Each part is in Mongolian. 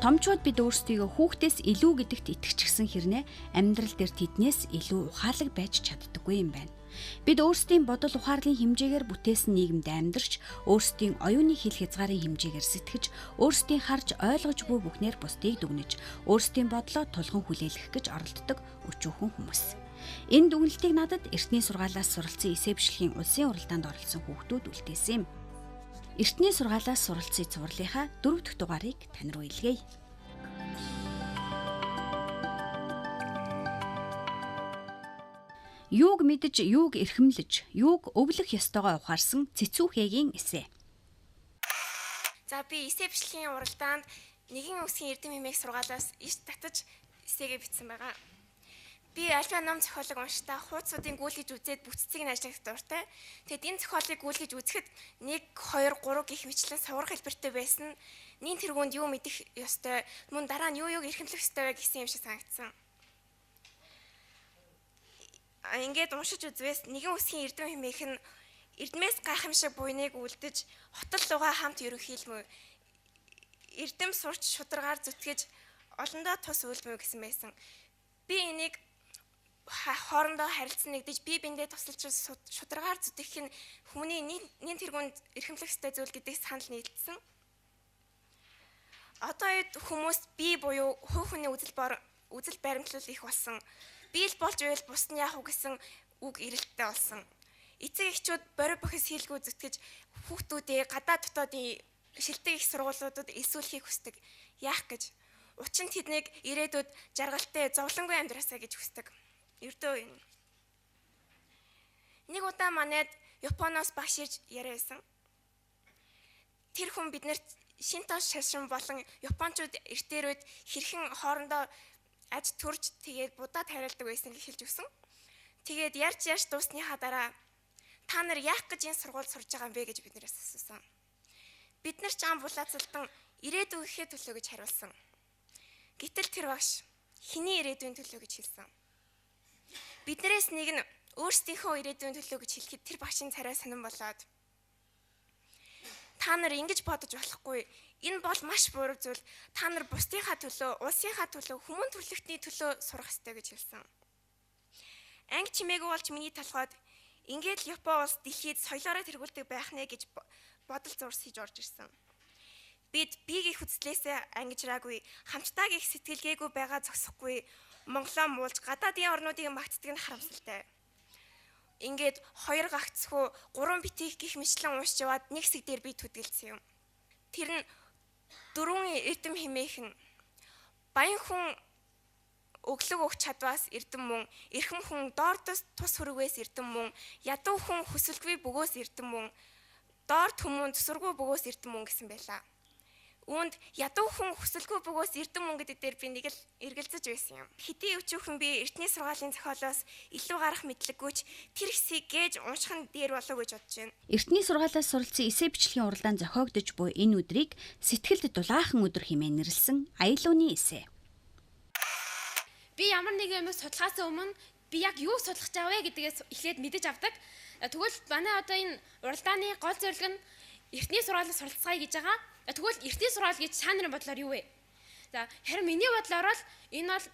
Томчууд бид өөрсдийгөө хүүхдээс илүү гэдэгт итгэчихсэн хэрнээ амьдрал дээр тэднээс илүү ухаалаг байж чаддаггүй юм байна. Бид өөрсдийн бодол ухаарлын хэмжээгээр бүтээсэн нийгэмд амьдарч, өөрсдийн оюуны хил хязгаарын хэмжээгээр сэтгэж, өөрсдийн харж ойлгож буй бүхнээр бусдыг дүгнэж, өөрсдийн бодлоо тулган хүлээлгэх гэж оролддог өчүүхэн хүмүүс. Энэ дүгнэлтийг надад эртний сургаалаас суралцсан эсэ бичлэгийн улсын уралдаанд оролцсон хүүхдүүд үлдээсэн юм. Эртний сургаалаас суралцсан цувралынхаа 4 дахь дугаарыг тань руу илгээе. Юуг мэдэж, юуг эрхэмлэж, юуг өвлөх ёстойгоо ухаарсан Цэцүүхэгийн эсэ. За би эсэ бичлэгийн уралдаанд нэгэн үсгийн эрдэм хэмээх сургаалаас иш татаж эсэгээ бичсэн байгаа. Би альва ном зохиолыг уншдаа хуудсуудын гүйлгэж үзээд бүтцийг нь ажиллах дуртай. Тэгэд энэ зохиолыг гүйлгэж үзэхэд 1 2 3 гэх мэтлэн суврах хэлбэртэй байсан. Нин тэргуунд юу мэдэх ёстой, мөн дараа нь юу юуг эрхэмлэх ёстой вэ гэсэн юм шиг санагдсан. Ингээд уншиж үзвээс нэгэн үсгийн эрдэм хэмээх нь эрдмээс гайхамшиг буйныг үлдэж хотол лугаа хамт ерөнхийлмөө эрдэм сурч шударгаар зүтгэж олондоо тус үйлдмөө гэсэн байсан. Би энийг хоорондоо харилцан нэгдэж бие биендээ тусалж шударгаар зүтгэх нь хүмүүний нин тэргуунд эрхэмлэх ёстой зүйл гэдгийг санал нийлсэн. Одоо үед хүмүүс бие буюу хувь хүний үзэл баримтлал их болсон. Би л болж байвал бус нь яах вэ гэсэн үг эрэлттэй болсон. Эцэг эхчүүд борив бохис хийлгүү зүтгэж хүүхдүүдээ гадаад дотоодын шилдэг их сургуулиудад элсүүлэхийг хүсдэг. Яах гэж? Учир нь тэднийг ирээдүйд жаргалтай зовлонгүй амьдраасаа гэж хүсдэг. Ердөө энэ. Нэг удаа манайд Японоос багш ирж яриа байсан. Тэр хүн биднэрт Шинто шашин болон японочууд эртээрүүд хэрхэн хоорондоо аж төрж тэгээд будаад хариулдаг байсан гэж хэлж өгсөн. Тэгээд ярьж ярьж дуусныхаа дараа та нар яах гэж энэ сургуульд сурж байгаа юм бэ гэж биднээс асуусан. Бид нар ч ам булаацалдан ирээдүй гэхээ төлөө гэж хариулсан. Гэтэл тэр багш хэний ирээдүйн төлөө гэж хэлсэн. Биднээс нэг нь өөрсдийнхөө ирээдүйн төлөө гэж хэлэхэд тэр багшийн царай сонирн болоод та нар ингэж бодож болохгүй. Энэ бол маш буруу зүйл. Та нар бусдынхаа төлөө, улсынхаа төлөө, хүмүүн төрөлхтний төлөө сурах ёстой гэж хэлсэн. Анги чимээгүй болж миний толгойд ингээд л Япон улс дэлхийд соёлоороо тэргүүлдэг байх нэ гэж бодол зурс хийж орж ирсэн. Бид биеийн хүслээсээ ангижраагүй, хамтдаа гих сэтгэлгээгүй байгаа зогсохгүй, Монголоо муулж гадаадын орнуудыг магтдаг нь харамсалтай. Ингээд 2 гагцхүү 3 битгий гих мэтлэн уншиж яваад нэг хэсэг дээр би түдгэлсэн юм. Тэр нь 4 эрдэм хэмээх нь баян хүн өглөг өгч чадваас эрдэм мөн, эрхэм хүн доор тус хөргөөс эрдэм мөн, ядуу хүн хүсэлгүй бөгөөс эрдэм мөн, доор түмэн зүсвэргүй бөгөөс эрдэм мөн гэсэн байлаа. Үүнд ядуу хүн хүсэлгүй бөгөөс эрдэм мөн гэдэг дээр би нэг л эргэлзэж байсан юм. Хэдий өчүүхэн би эртний сургаалын зохиолоос илүү гарах мэдлэггүйч тэр хэсгийг гээж унших нь дээр болов гэж бодож байна. Эртний сургаалаас суралцсан эсэ бичлэгийн уралдаан зохиогдож буй энэ өдрийг сэтгэлд дулаахан өдөр хэмээн нэрлсэн Аялууны эсэ. Би ямар нэгэн юмыг судлахаас өмнө би яг юу судлах гэж байгаа вэ гэдгээс эхлээд мэдэж авдаг. Тэгвэл манай одоо энэ уралдааны гол зорилго нь эртний сургаалаас суралцгаая гэж байгаа. Тэгвэл эртний сургаал гэж та нарын бодлоор юу вэ? За харин миний бодлоор бол энэ бол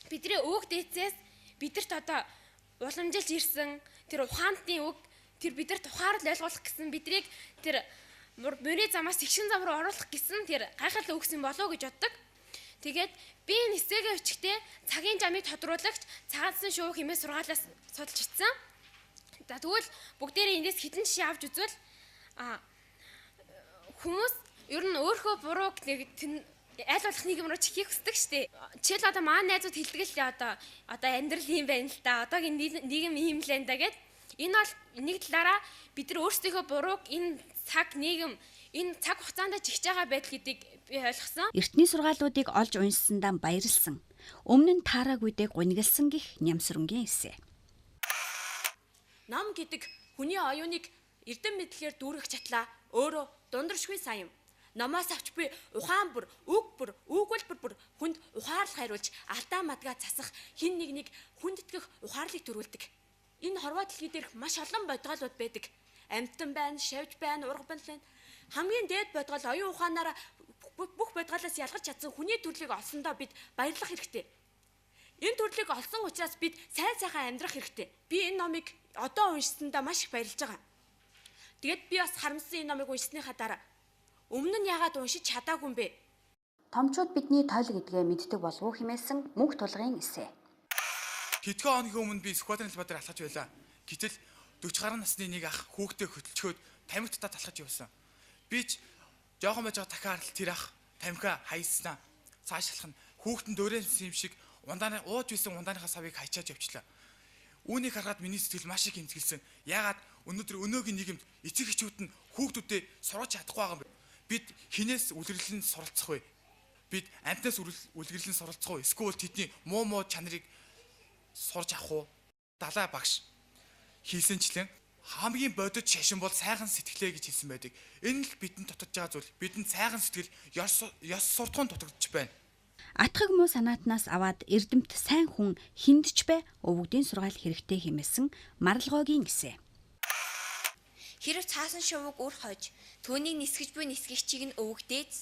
бидний өвөг дээдсээс бидэрт одоо уламжилж ирсэн тэр ухаантны үг, тэр бидэрт ухаарл ойлгуулах гэсэн биднийг тэр мөрийн замаас тэгшин зам руу оруулах гэсэн тэр гайхалтай үгс юм болов уу гэж боддог. Тэгээд би энэ эсэгээ өчгтээ цагийн жамыг тодруулагч цагаансан шувуу хэмээн сургаалаас судалж ицсэн. За тэгвэл бүгдээрээ эндээс хэдэн жишээ авч үзвэл хүмүүс ер нь өөрхөө бурууг нэг аль болох нийгэм рүү чихийг хүсдэг штэ. Жишээл одоо манай найзууд хэлдэг л одоо амьдрал ийм байна л да. Одоогийн нийгэм ийм л байна да гэд. Энэ бол нэг талаараа бид нар өөрсдийнхөө бурууг энэ цаг нийгэм энэ цаг хугацаанд чихж байгаа байдал гэдгийг би ойлгосон. Эртний сургаалуудыг олж уншсандаа баярлсан. Өмнө нь таараагүйдээ гунигалсан гих Нямсрунгийн эсэ. Ном гэдэг хүний оюуныг эрдэм мэдлэгээр дүүргэх чатлаа өөрөө дундаршгүй сайн юм. Номоос авч би ухаан бүр, үг бүр, өгүүлбэр бүр хүнд ухаарлах хариулж алдаа мадгаа засах, хин нэг нэг хүндэтгэх ухаарлыг төрүүлдэг. Энэ хорвоо дэлхий дээрх маш олон бодгоолууд байдаг. Амьтан байна, шавж байна, урга байна. Хамгийн дээд бодгоол оюун ухаанаараа бүх бодгалаас ялгарч чадсан хүний төрлийг олсондоо бид баярлах хэрэгтэй. Энэ төрлийг олсон учраас бид сайн сайхан амьдрах хэрэгтэй. Би энэ номыг одоо уншсандаа маш их баярлж байгаа. Тэгээд би бас харамсан энэ номыг уншсныхаа дараа өмнө нь яагаад уншиж чадаагүй юм бэ? Томчууд бидний тойл гэдгээ мэддэг болов уу хэмээсэн мөнх тулгын эсэ. Хэдхэн хоногийн өмнө би Сүхбаатарын талбай дээр алхаж байлаа. Гэтэл 40 гаруй насны нэг ах хүүхдээ хөтөлчхөөд тамхи татаад алхаж явсан. Би ч жоохон байж байгаа дахиад л тэр ах тамхиа хайснаа. Цааш алхах нь хүүхдэн дөөрэмсэн юм шиг ундааны ууж исэн ундааныхаа савыг хайчаад явчлаа. Үүнийг харахад миний сэтгэл маш их эмзэгэлсэн. Яагаад өнөөдөр өнөөгийн нийгэмд эцэг эхчүүд нь хүүхдүүдэд сургаж чадахгүй байгаа юм бэ? Бид хинээс үлгэрлэн суралцах вэ? Бид амьтнаас үлгэрлэн суралцах уу? Эсвэл тэдний муу муу чанарыг сурч авах уу? Далай багш хийсэнчлэн хамгийн бодит шашин бол сайхан сэтгэлээ гэж хэлсэн байдаг. Энэ л бидэнд дутагдж байгаа зүйл. Бидэнд сайхан сэтгэл ёс суртахуун дутагдж байна. Атхаг муу санаатнаас аваад эрдэмт сайн хүн хиндч бай өвөгдийн сургаал хэрэгтэй хэмээсэн Маралгоогийн эсэ. Хэрв цаасан шувууг үр хойж, түүнийг нисгэж буй нисгэгчийг нь өвөгдөөц,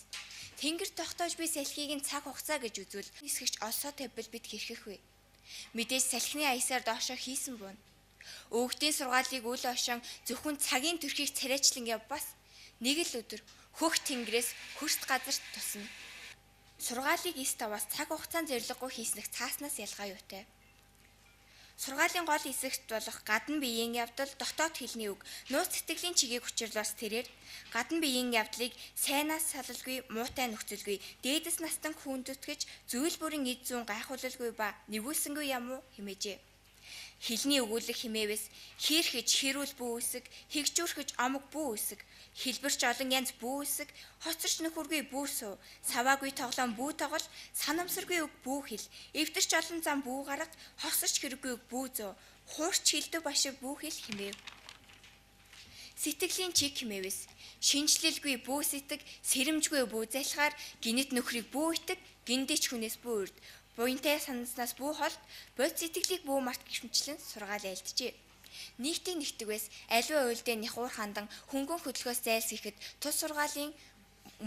тэнгэр тогтоож буй салхийг нь цаг хугацаа гэж үзвэл нисгэгч олсоо тавьбал бид хэрхэх вэ? Мэдээж салхины аясаар доошоо хийсэн буuna. Өвөгдийн сургаалыг үл ошон зөвхөн цагийн төрхийг царайчлан явбас нэг л өдөр хөх тэнгэрээс хөрст газарт тусна. Сургаалыг эс таваас цаг хугацаанд зорилгогүй хийснэх цааснаас ялгаа юутай. Сургаалын гол хэсэгт болох гадна биеийн явдал, дотоод хэлний үг, нууц сэтгэлийн чигийг учирлаас тэрээр гадна биеийн явдлыг сайнаас салалгүй, муутай нөхцөлгүй, дээдэс настан хүндэтгэж, зүйл бүрийн эд зүүн гайхуулалгүй ба нэгүүлсэнгүй юм уу хэмээжээ. Хэлний өгүүлэг химээвэс хийрхэж хэрүүл бүү үсэг, хэгжүүрхэж омог бүү үсэг, хэлбэрч олон янз бүү үсэг, хоцорч нөхөргүй бүү суу, саваагүй тоглоом бүү тоглол, санамсаргүй үг бүү хэл, эвдэрч олон зам бүү гарга, хосорч хэрэггүй үг бүү зөө, хуурч хилдэв башиг бүү хэл химээв. Сэтгэлийн чиг химээвэс шинжлэлгүй бүү сэтг, сэрэмжгүй бүү залхаар, гинэт нөхрийг бүү итэг, гиндэж хүнээс бүү урд, буянтай санаснаас бүү холд, бод сэтгэлийг бүү март гихмчлэн сургаал айлджээ. Нийтийн нэгтгвэс аливаа үйлдэл нихуур хандан хөнгөн хөдөлгөөс зайлсхийхэд тус сургаалын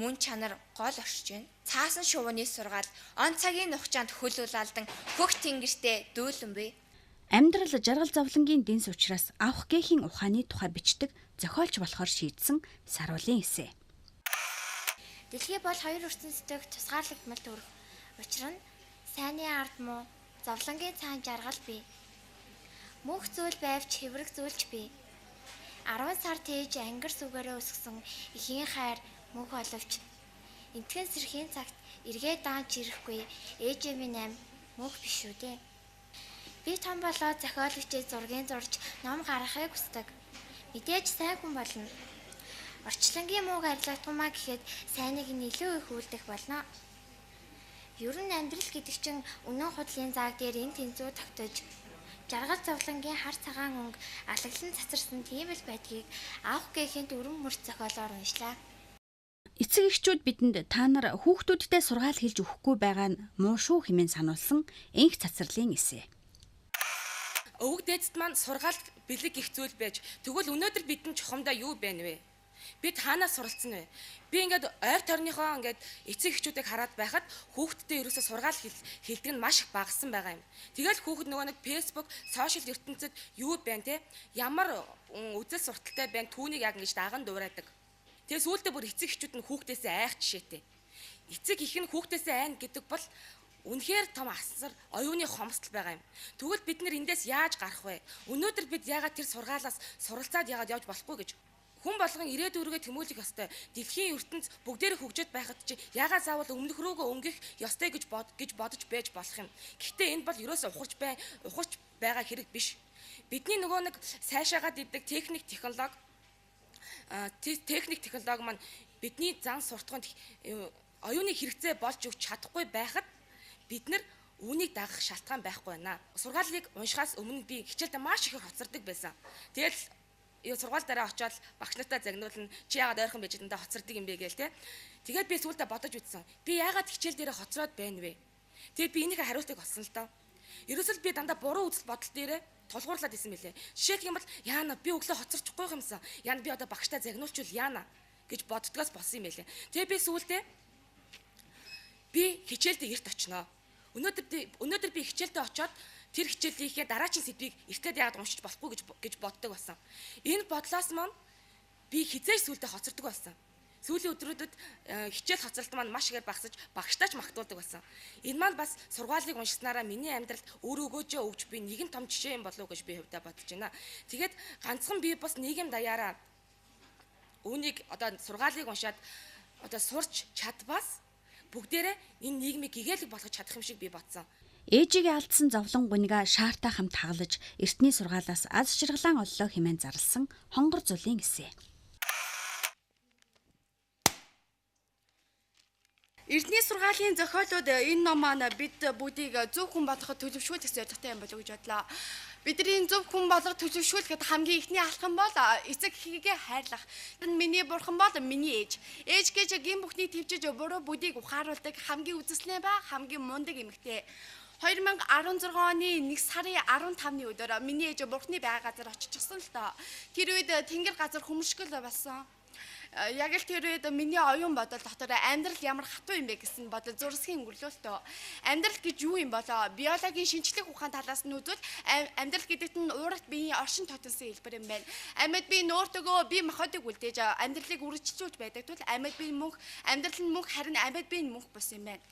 мөн чанар гол оршиж байна. Цаасан шувууны сургаал он цагийн нухчаанд хөл улаалдан хөх тэнгэртээ дүүлэн бий. Амьдрал жаргал зовлонгийн дэнс учраас авах гээхийн ухааны тухай бичдэг зохиолч болохоор шийдсэн Саруулын эсэ. Дэлхий бол хоёр ертөнцийн тусгаарлагдмал төрөх. Учир нь сайнны ард муу, зовлонгийн цаан жаргал бий. Мөнх зүйл байвч хэврэг зүйлч бий. 10 сар тээж ангир сүгээрээ өсгсөн эхийн хайр мөнх боловч энтгэн сэрхийн цагт эргээ даанч ирэхгүй ээжээ минь ам мөнх биш үү дээ. Би том болоод зохиолагчид зургийн зурж ном гаргахыг хүсдэг. Мэдээж сайн хүн болно. Орчлонгийн мууг арилгадгумаа гэхэд сайныг нь илүү их үлдэх болно. Ер нь амьдрал гэдэг чинь үнэн худлын зааг дээр энэ тэнцүү тогтож жаргал зовлонгийн хар цагаан өнгө алаглан цацарсан тийм л байдгийг авах гэхийн дүрм мөрт зохиолоор уншлаа. Эцэг эхчүүд бидэнд та нар хүүхдүүдтэй сургаал хэлж өгөхгүй байгаа нь муу шүү хэмээн сануулсан энх цацралын эсэ. Өвөг дээдсэд маань сургаал бэлэг гих зүйл байж тэгвэл өнөөдөр бидэнд чухамдаа юу байна вэ? Бид хаанаас суралцсан вэ? Би ингээд ойр тойрныхоо ингээд эцэг эхчүүдийг хараад байхад хүүхдтэй ерөөсөө сургаал хэлдэг нь маш их багассан байгаа юм. Тэгэл хүүхэд нөгөө нэг Facebook, сошиал ертөнцид юу байна те? Ямар үзэл сурталтай байна түүнийг яг ингэж даган дуурайдаг. Тэгээ сүүлдээ бүр эцэг эхчүүд нь хүүхдээсээ айх жишээтэй. Эцэг их нь хүүхдээсээ айна гэдэг бол үнэхээр том асар оюуны хомсдол байгаа юм. Тэгвэл бид нэр эндээс яаж гарах вэ? Өнөөдөр бид яагаад тэр сургаалаас суралцаад яагаад явж болохгүй гэж хүн болгон ирээдүйргээ тэмүүлэх ёстой. Дэлхийн ертөнц бүгдээрээ хөгжөөд байхад чи ягаад заавал өмнөх рүүгөө өнгөх ёстой гэж бодож байж болох юм. Гэхдээ энэ бол ерөөсөө ухарч байгаа хэрэг биш. Бидний нөгөө нэг сайшаагаад идэг техник технологи техник технологи маань бидний зан суртахуунд оюуны хэрэгцээ болж өгч чадахгүй байхад бид нар үүнийг дагах шалтгаан байхгүй байна. Сургаалыг уншихаас өмнө би хичээлдээ маш их хоцордог байсан. Тэгэл сургаал дараа очиод багш нартаа загнуулна. Чи яагаад ойрхон байж дандаа хоцордог юм бэ гээл те. Тэгээд би сүүлдээ бодож үзсэн. Би яагаад хичээл дээрээ хоцроод байна вэ? Тэгээд би энийхээ хариултыг олсон л доо. Ерөөсөл би дандаа буруу үзэл бодол дээрээ тулгуурлаад исэн мэлээ. Жишээлх юм бол яана би өглөө хоцорчихгүй юмсан. Яана би одоо багштай загнуулчвал яана гэж боддгоос болсон юм байлээ. Тэгээд би сүүлдээ Би хичээлдээ эрт очино. Өнөөдөр би хичээлдээ очиод тэр хичээлийнхээ дараагийн сэдвийг эртээд яагаад уншиж болохгүй гэж боддог болсон. Энэ бодлоос маань би хизээж сүулдэ хоцордог болсон. Сүүлийн өдрүүдэд хичээл хоцролт маань маш ихээр багасаж багштаач магтуулдаг болсон. Энэ маань бас сургаалыг уншсанараа миний амьдралд өөр өгөөжөө өгч би нэгэн том жишээ юм болов уу гэж би хувьдаа бодож байна. Тэгээд ганцхан би бас нийгэм даяараа үүнийг одоо сургаалыг уншаад одоо сурч чадбаас бүгдээрээ энэ нийгмийг гэгээлэг болгож чадах юм шиг би бодсон. Ээжигээ алдсан зовлон гунига шаартай хамт хагалж эртний сургаалаас аз жаргалаан оллоо хэмээн зарласан хонгор зулын эсэ. Эрдний сургаалын зохиолууд энэ ном маань бид бүгдийг зөв хүн болгоход төлөвшүүлэх зорилготой юм болов уу гэж бодлоо. Бидний зөв хүн болгох төлөвшүүлэхэд хамгийн эхний алхам бол эцэг эхийгээ хайрлах. Миний бурхан бол миний ээж. Ээж гэж гин бүхний төвчж буруу бүдийг ухааруулдаг хамгийн үзэсгэлэн ба хамгийн мундаг эмэгтэй. 2016 оны 1 сарын 15-ны өдөр миний ээж бурхны бай газар оччихсон л доо. Тэр үед тэнгэр газар хөмөшгөл болсон. Яг л тэр үед миний оюун бодол дотор амьдрал ямар хатуу юм бэ гэсэн бодол зурсхийн өнгөрлөө. Амьдрал гэж юу юм болоо? Биологийн шинжлэх ухаан талаас нь үзвэл амьдрал гэдэгт нь уурагт биеийн оршин тотонсон хэлбэр юм байна. Амьд бие нөөртөгөө бие махбодыг үлдээж амьдралыг үргэлжлүүлж байдаг тул амьд бие мөнх, амьдрал нь мөнх, харин амьд бие нь мөнх бус юм байна.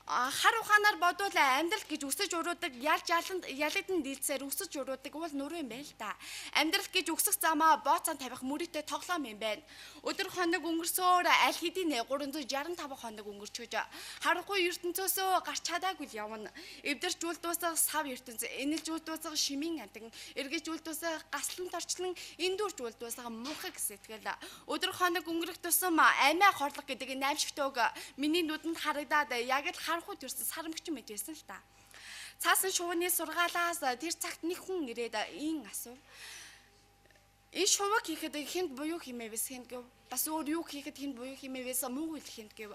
Хар ухаанаар бодвол амьдрал гэж өсөж уруудаг, ялж яланд ялагдан дийлцээр өсөж уруудаг уул нуруу юм байна л да. Амьдрал гэж өксөх замаа бооцоон тавих мөрийтэй тоглоом юм байна. Өдөр хоног өнгөрсөөр аль хэдийн 365 хоног өнгөрчөөж харахгүй ертөнцөөсөө гарч чадаагүй л явна. Эвдэрч үл дуусах сав ертөнц, энэлж үл дуусах шимийн амтан, эргэж үл дуусах гаслан торчлон, эндүрч үл дуусах мунхаг сэтгэл. Өдөр хоног өнгөрөх тусам амиа хорлох гэдэг наймшигт үг миний нүдэнд харагдаад яг л харахуу төрсөн сарамгч мэт байсан л та. Цаасан шувууны сургаалаас тэр цагт нэг хүн ирээд ийн асуув. Энэ шувууг хийхэд хүнд буюу химээвэс хүнд гэв. Бас өөр юу хийхэд хүнд буюу химээвэс муу үйл хүнд гэв.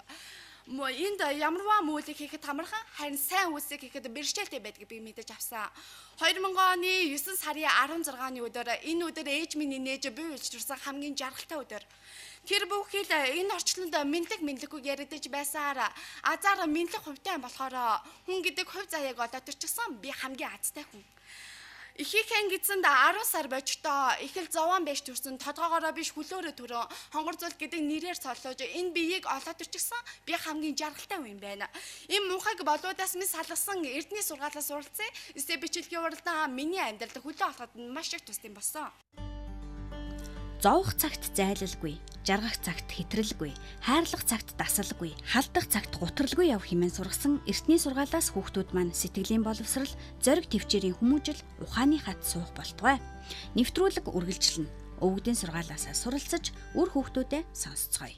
Энд ямарваа муулыг хийхэд амархан, харин сайн үйлсийг хийхэд бэрхшээлтэй байдгийг би мэдэж авсан. 2000 оны 9 сарын 16-ны өдөр энэ өдөр ээж минь нээж буй үйлчилсэн хамгийн жаргалтай өдөр. Тэр бүхэл энэ орчлонд мэдлэг мэдлэггүй яригдаж байсаар азар мэдлэг хувьтай болохоор хүн гэдэг хувь заяаг олоод төрчихсөн би хамгийн азтай хүн. Эхийнхээ гидсэнд 10 сар божигдоо их л зовоон байж төрсөн, тодгоогоороо биш хөлөөрөө төрөн хонгор зул гэдэг нэрээр солиож энэ биеийг олоод төрчихсөн би хамгийн жаргалтай хүн юм байна. Энэ мунхаг болуудаас минь салгасан эрдний сургаалаас суралцсан эсэ бичлэгийн уралдаан миний амьдралд хөлөө олоход маш их тусдсан болсон. Зовох цагт зайлалгүй, жаргах цагт хэтрэлгүй, хайрлах цагт дасалгүй, халдах цагт гутралгүй явх хэмээн сургасан эртний сургаалаас хүүхдүүд маань сэтгэлийн боловсрал, зориг төвчээрийн хүмүүжил, ухааны хат суух болтугай. Нэвтрүүлэг үргэлжлэнэ. Өвгдийн сургаалаас суралцаж үр хүүхдүүдэд сонсцгоё.